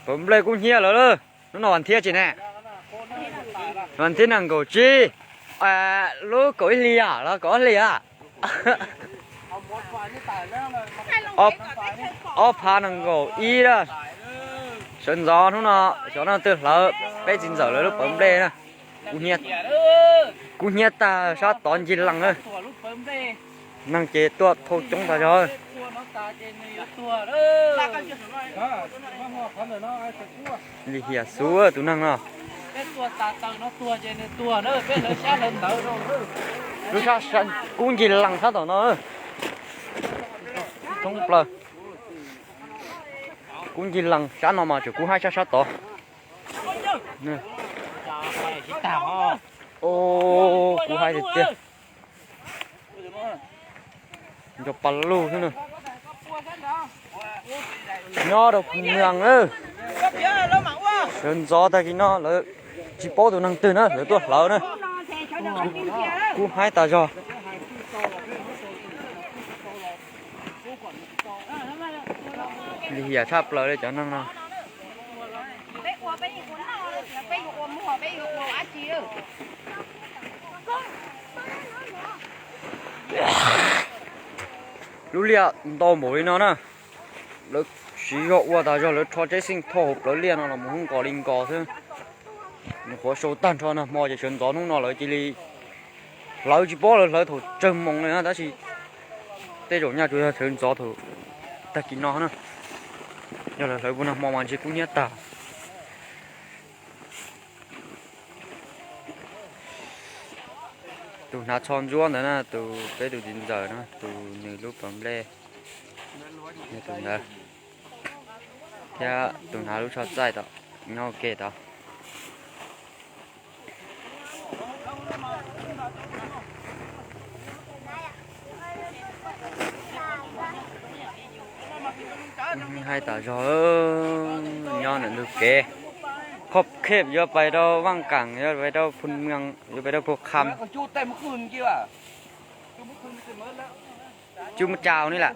Pawv nplej kub hnyiab lawm. Hnub no vas thiab tsis ne? Vas thiab nees nkaum tsib, lub kaum ib hlis los kaum ob hlis a? Ob phav nees nkaum ib a. Sawv ntxov hnub no xyov leej twg hlawv peb txiv ntxawm lawv lub pawv nplej na. Kub hnyiab tag sab tod ncig lees na. Neeg ces tuaj thauj coob tag zog. Lim hiam xub tus neeg no. Lub sab kub ncig lees sab tom no. Thoob plaws. Kub ncig lees sab no mas tseem kub haib sab sab tod. Kub haib tiag tiag. Nco pa lug xwb na. Nyob rau Phu Mwas na. Sawv ntxov tag kis no lawv tsis paub tus neeg twg na lawv tuaj hlawv na. Kub haib tas zog. Lim hiam tshaj plaws li cov neeg no. Lub liaj ntau npaum li no na, lawv siv zog ua tas zog lawv rho tseb xeej thauj hauv plawv liaj no los mus hu nkos li nkos xwb. Nws qhuav sau tag nrho nag hmo ces sawv ntxov hnub no lawv cia li hlawv tsis paub lawv hlawv thaum tsawg moos li na tab sis tej zaum nyaj tsuas yog sawv ntxov thaum tag kis no na. Yog lawv hlawv puag nag hmo mas ntshe kub hnyiab tag. Tus hnav tsho ntsuab ntawd na, tus peb tus txiv ntxawm na, tus nws lub pawg nplej, tus ntawd, thiab tus hnav lub tsho txaij tom nyob ua ke tod. Haib tas zog, nyob ntawm ntug kev, qhov khej yuav pais rau Vaj Kaam, yuav pais rau Phu Mwas, yuav pais rau Phu Kham. Cub mus caus ni lam.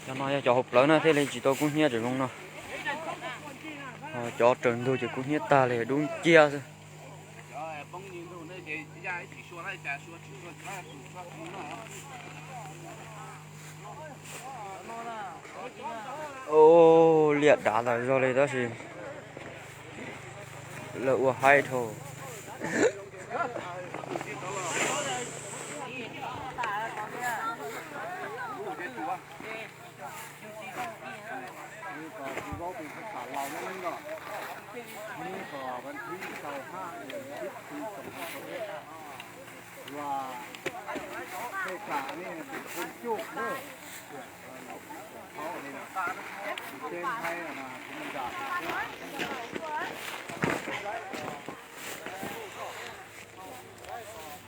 Cov no yog cov hauv plawv na thiaj li tsis tau kub hnyiab tseem zoo no. Cov raws ntug ces kub hnyiab tag li dub nciab xwb. Liaj dav tas zog li tab sis lawv ua haib dhau.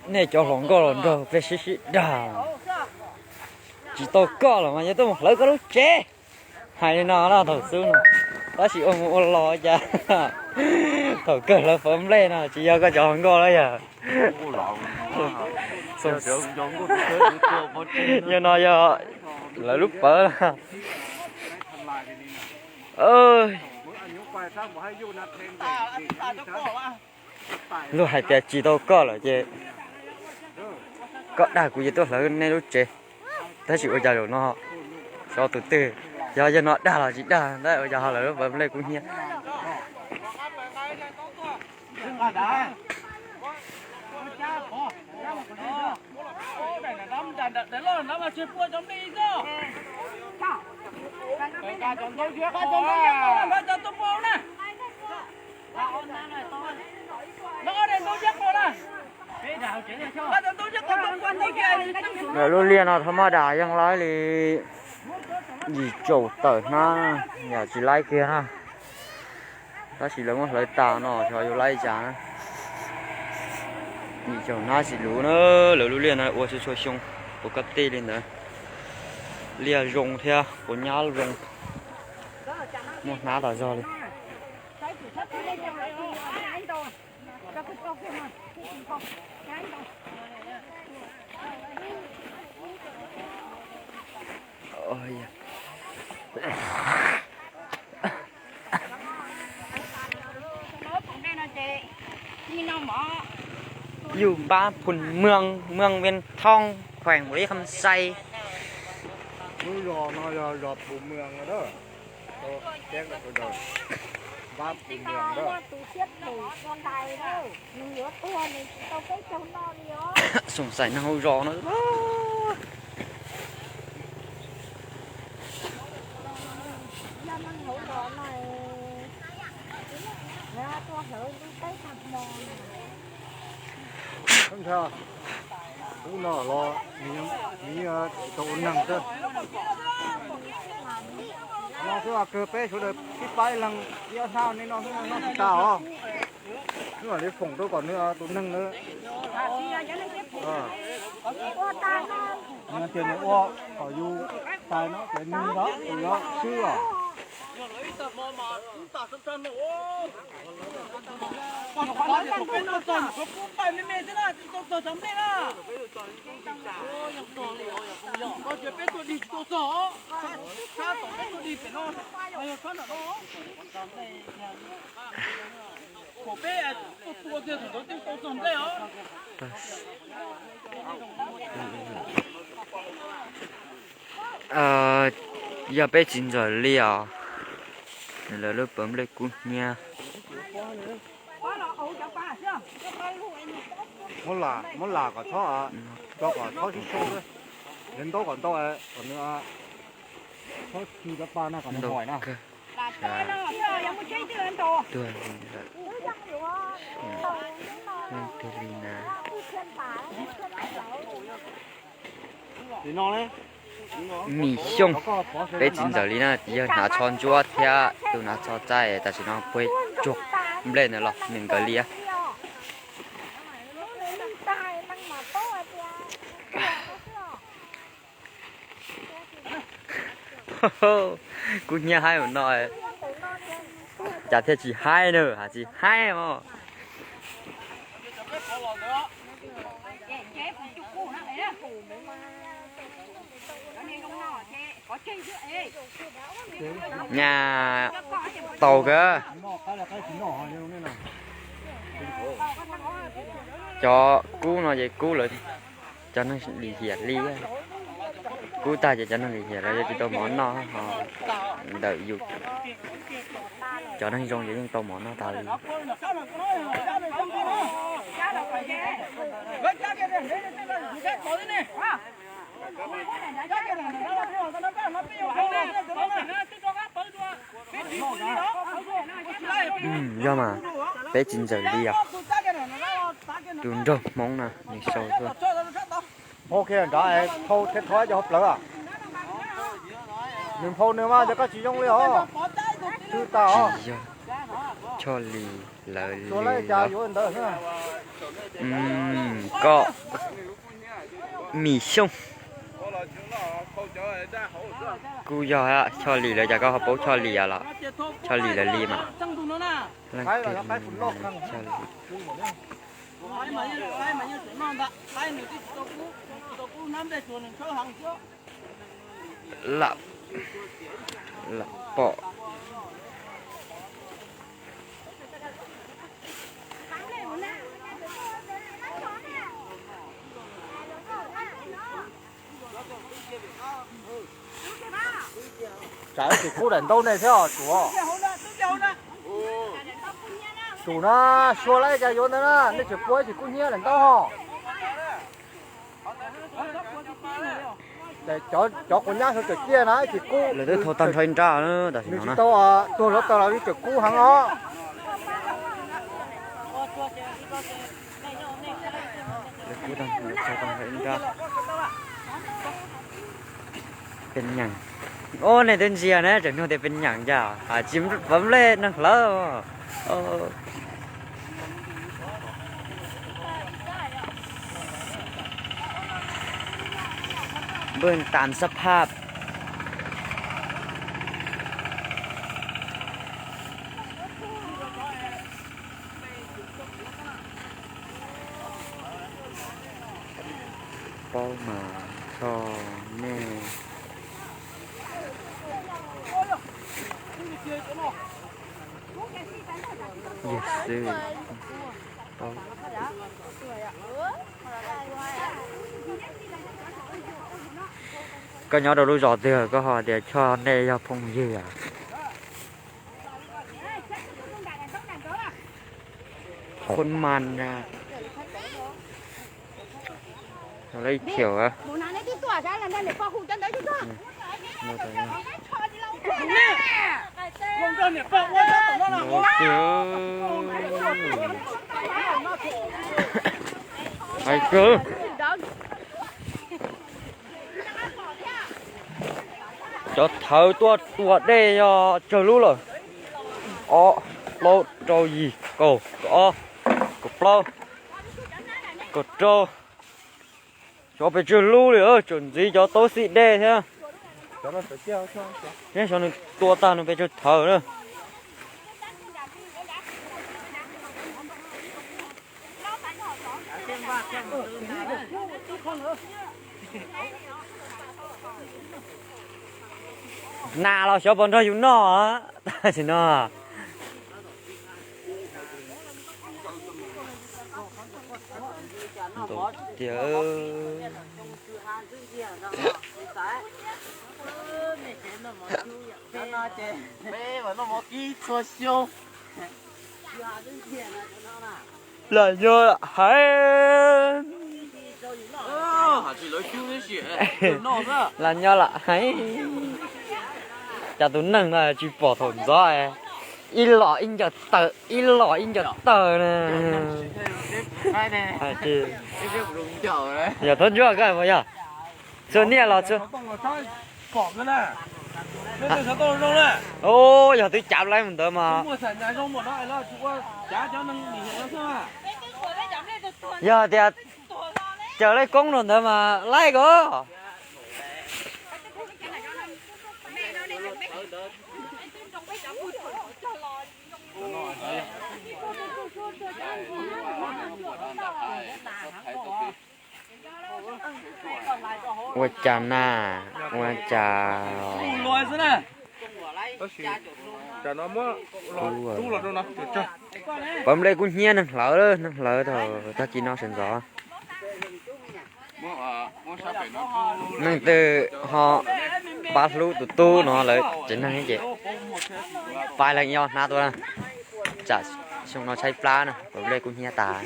Nej cov hluas nkauj los nrog peb sib sib dag, tsis tau koj los mas yog tuaj mus hlawv koj lub tsev. Hais li no na thaum xub no, tab sis ua mus ua los cas thaum kawg hlawv pawv nplej no tsis yog koj cov hluas nkauj lawm yog. Yog no yog lawv lub pawv na. Luag hais tias tsis tau koj lawm ces koj dag kuv ces tuaj hlawv nej lub tsev. Tab sis ua cas zaum no xyov tus twg, yog yog no dag los tsis dag tab ua cas ho lawv lub pawv nplej kub hnyiab. Lawv lub liaj no tha maj dam yeej laib li yim caum tawm hnab, yam tsis laib kiag na. Tab sis lawv muab hlawv tas no xyov yuav laib li cas na. Yim caum hnab tsis luv na, lawv lub liaj no ua txhua txhua xyoo, ua koj tej li ntawd. Liaj zoo thiab quav nyab zoo, muaj hnab tas zog li. Yug npab Phoo Mweeg, mwj Viaj Thoob, khueem Npau Lis Kham Xais. Lub zos no yog zos Phoo Mweeg na. Npab Phoo Mweeg na. Xoom xaiv neeg hauv zos no. Ub no los nws tsis tau ua neeg xwb. No xwb kawg, peb sawv daws pib pab ib leeg ib ob hnab, nej noj xwb noj tsis tas os. Nws mam li foom rau kom nws tus neeg na. Nws tias nws ua kom yus tais no ces nws los tus yuav swb os. Yog peb txiv ntxawm li os, nws lawv lub pawv nplej kub hnyiab. Muab lam kom txhob, tso kom txhob sib sau xwb. Ntaub kom ntau kom nws txhob txhw cov pa no kom nws hais na. Tuag li lawm. Leej twg li na. Mim Xyooj, peb txiv ntxawm li na, yog hnav tsho ntsuab thiab tus hnav tsho txaij, tam sim no puag tsuag nplej ntawd los nws nkawd li. Kub hnyiab haib ua no, cas thiaj tsis haib na, hais tsis haib os. Nyaj tau kawg. Cov kub no ces kub lawv cov neeg lim hiam li. Kub tag ces cov neeg lim hiam lawv yuav tsis tau mov noj ho. Ntawm yus cov neeg zoo ces yeej tau mov noj tas li. Yog mas, peb txiv ntxawm li os. Tus nraug Hmoob no nws sau tuaj. Hau kiag nrad, thau thiab thov cov hauv plawv. Nws nphau nws mas cov koj tsis zoo li os. Tsis yog Choj Lis lawv li os. Koj Mim Xyooj. Kuj yog Choj Lis lawv, cas koj ho paub Choj Lis os los? Choj Lis lawv li mas. Leej twg li Choj Lis? Lam, lam pom. Tsam ib tsis kub daim ntaub nej thiab os tsum. Tsum na, sua laib cas yuav ntawd na, nej tsis pub ib tsis kub hnyiab daim ntaub ho. Cov quav nyab sawv tseem ciaj na, ib tsis kub. Lawv twb thau tag nrho ib nrab tam sim no na. Nws tsis tau tuag hluav taws los nws tseem kub heev os. Lawv kub tag nrho ib nrab. Pes nyeem. Ob, nej twb ntsia na, tseem nug tias pes nyeem cas, tsis pov nplej neeg hlawv. เบื้องตามสภาพ Paub mas txog nej. Yog xwb. Koj nyob rau lub zos twg koj ho tias txog nej yog phooj ywg a? Khuôn man ra. Lấy kiểu á. Hais kawg. Cov thawv tuaj tua dej yog tsawg lub lawm? Ob, plaub, rau, yim, kaum, kaum ob, kaum plaub, kaum rau. Xyov pes tsawg lub li, tseem ntxiv cov taub xib dej thiab. Thiab xyov nws tua tag nws pes tsawg thawv na. Nas los xyov puas nrog yus noj, tam sim no. Ntaus tiag. Los nyob lam hais. Los nyob lam hais. Cas tus neeg no tsis pom thaum ntxov, ib los ib ncaws tawg, ib los ib ncaws tawg na. Yog Thab Ntsuab koj puas yog? Txhua niaj los txhua. Yog twb cav lawv mus ntawd mas. Yog tias caw lawv koob rau ntawd mas laib ko. Ua cas na, ua cas. Pawv nplej kub hnyiab neeg hlawv, neeg hlawv thaum tag kis no sawv ntxov. Neeg twg ho pab hlub tus tub no lawm tsev neeg ces pab leej nyob hnab tuaj na. Tsam xyoo no tshaib plab na, pawv nplej kub hnyiab tas.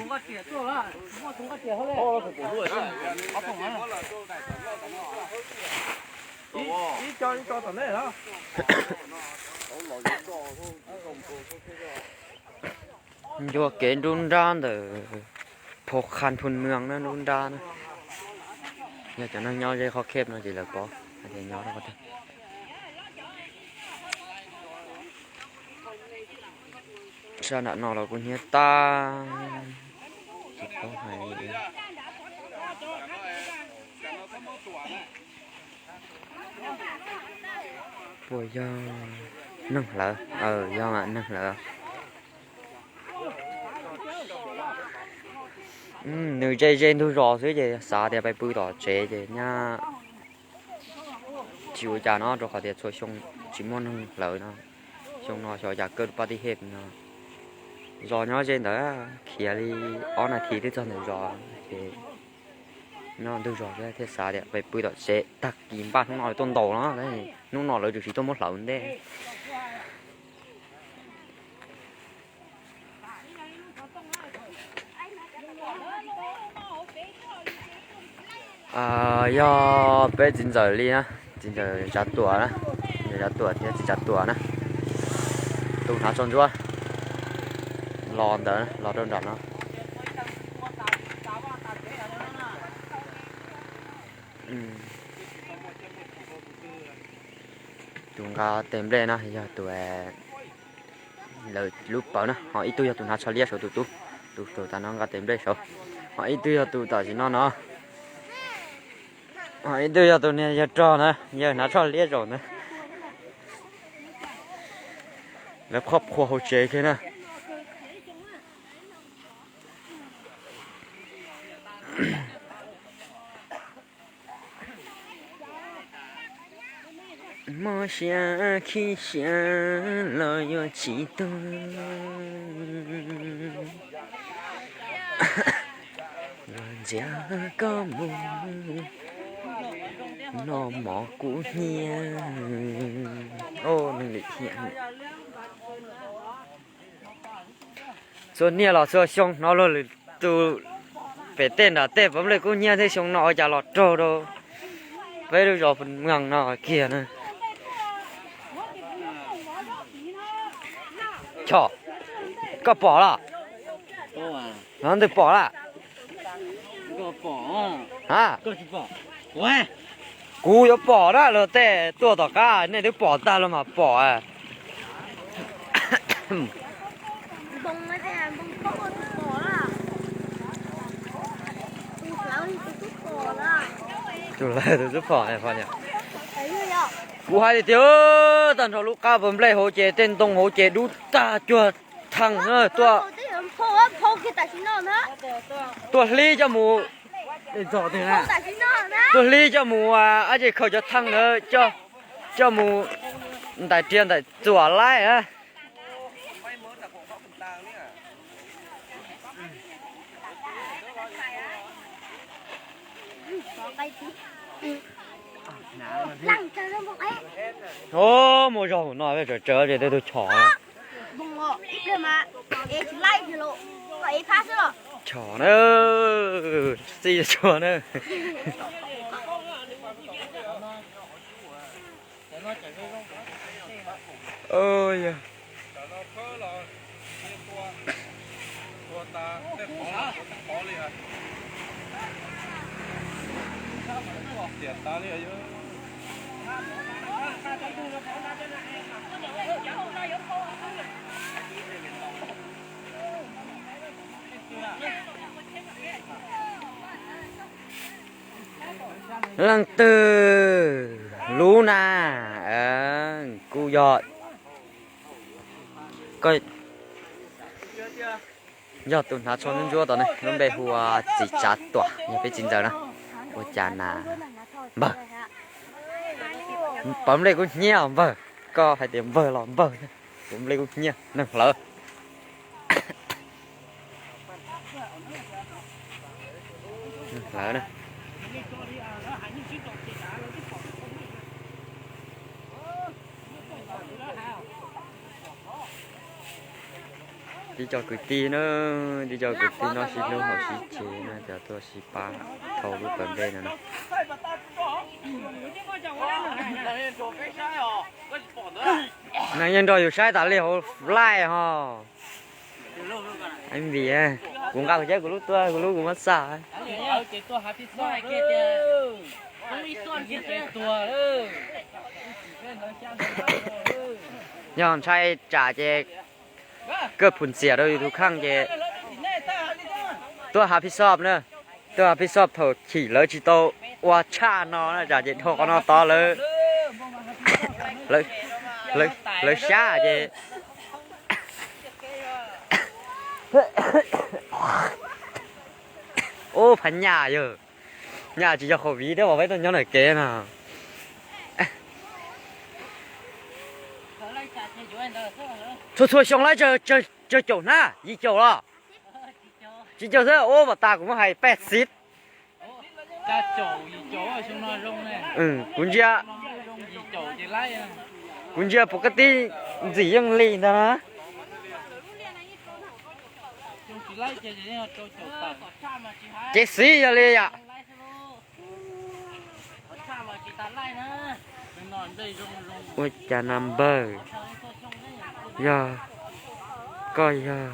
Ncua kev nruab nrab ntawm Phu Khan Phun Mws na, nruab nrab na. Yog cov neeg nyob ze qhov khej no ces lawv paub hais tias nyob rau qhov twg. Sab nram no los kuj hnyiab tag, tsis paub hais li. Puas yog neeg hlawv? Yog mas neeg hlawv. Nws ze ze ntug zos xwb ces xav tias pais pw tom tsev ces nyab tsis ua cas no, rau qhov tias txhua xyoo tsis muaj neeg hlawv no. Xyoo no xyov cas kawg paj tij hej no. Zos nyob ze ntawd, khiav li ob nas this twb txog ntawm zos ces nyob ntug zos thiab xav tias pais pw tom tsev tag kis npaj hnub no tuaj ntaus no, hnub no lawv tsuas siv tuaj muab hlawv ntej. Yog peb txiv ntxawm li na, txiv ntxawm Tsav Tuam na, txiv ntxawm Tsav Tuam thiab txiv Tsav Tuam na, tus hnav tsho ntsuab los ntawd los rau nram no. Tus nqa tes nplej no yog tus lawv lub pawg na, ho ib tug yog tus hnav tsho liab saud tus tub, tus saum tas no nqa tes nplej saud, ho ib tug yog tus tam sim no no, ho ib tug yog tus niag yawg rog na, yawg hnav tsho liab zaum na. Lawv qhov qhua hauv tsev kiag na. Mob siab khib siab los yuav tsis tuag, los nrhiav koj mus noj mov kub hnyiab. Neeg li thiab. Txhua niaj los txhua xyoo hnov luag lwm tus pem tej nram tej pov nplej kub hnyiab thiab, xyoo no ua cas los raug rau peb lub zos Phu Mees no kiag na. Chom, koj pom lawm? Hnov ntawd pom lawm? A, kuv yuav pom na, luag tej tuaj tom qab nej twb pom tag los mas pom. Tus lawv tus xub phom, kuv hais li tias tag nrho lub qab pov nplej hauv ces tej ntoo hauv ces dub tag cuag thaj tuaj, tuaj hlib coj mus, tuaj hlib coj mus ab tsi khaws cov thaj ntawd coj mus ntais riam ntais txuam laib. Mus zog no peb tsaws tsaws es tej tug chom, chom na, txij tshua na. Leej twg lub na? Kuj yog, yog tus hnav tsho ntsuab ntsuab tod ne, lub npe hu ua Txiv Tsav Tuam, yog peb txiv ntxawm na. Ua cas na npawg, pov nplej kub hnyiab npawg, koj hais tias npawg los npawg, pov nplej kub hnyiab neeg hlawv. Hlawv na. Tib co kwv tij na, tib co kwv tij no sib hlub haum sib tsev na, cov tuaj sib pab thauj lub pov nplej no na. Neeg yeej nrog yus saib tas li hauv live ho. Vim kuv nqa kuv cab kuv lub tuaj, kuv lub kuv muab xa. Yog ntshai tsam ces koj phum ntxias rau yus tus kheej ces tuaj hav phij xoj na, tuaj hav phij xoj thaum chim lawv tsis tau ua tshaj no na, tsam ces dhau qhov no tod lawv, lawv sab ces. Ub, phav nyaj yawg, nyaj tsis yog qhov viv thiab uas peb tuaj nyob ntawm kev no. Txhua txhua xyoo lawv tsawg caum hnab, yim caum los? Tsis caum xwb, ub, pas tas kuv muab hais peb xiv. Kuv ntsia, kuv ntsia puas kab tib ntxim yeej li ntag na. Ces xiv yog li yam. Ua cas na npawg, yog koj yog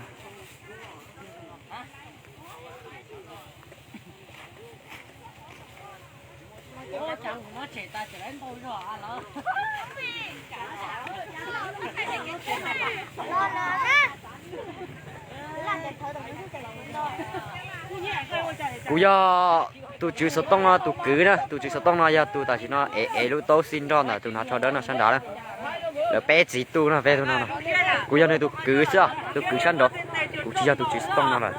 Kuv yog tus tswv xov tooj no tus kwv na, tus tswv xov tooj no yog tus tam sim no ev ev lub taub xib nroj ntawm tus hnav tsho dawb no sab nrad na. Lawv peb txiv tub no, peb tug no no. Kuv yog nws tus kwv xwb os, tus kwv sab nraud. Kuv tsis yog tus tswv xov tooj no lawm.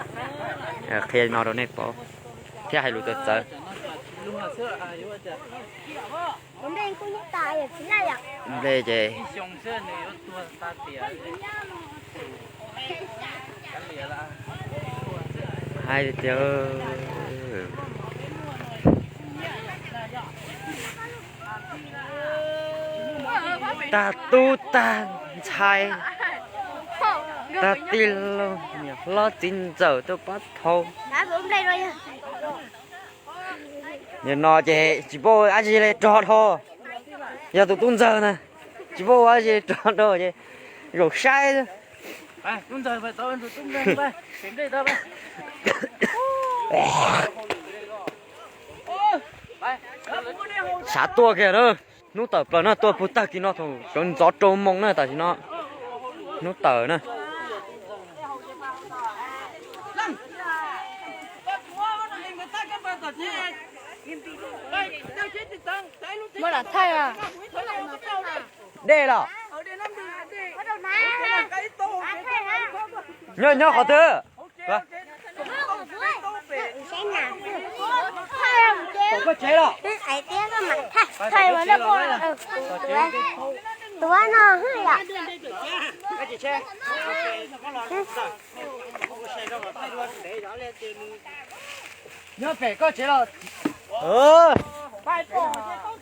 Qhia no rau nej paub thiab hais lus txawv txawv. Nplej ces hais tias tag tub tag ntxhais, tag tij laug niam hlob txiv ntxawm tuaj pab thau. Nim no ces tsis paub ua dab tsi li, rog dhau. Yog tus tub ntxawg na, tsis paub ua dab tsi, rog dhau ces zaum saib. Sav tuaj kiag na. Hnub tawm plaws na, tuaj puag tag kis no thaum sawv ntxov rau moos na, tam sim no hnub tawm na. Dej los? Nyob nyob qhov twg? Koj tsev los? Tuav no yom. Nyob pem koj tsev los?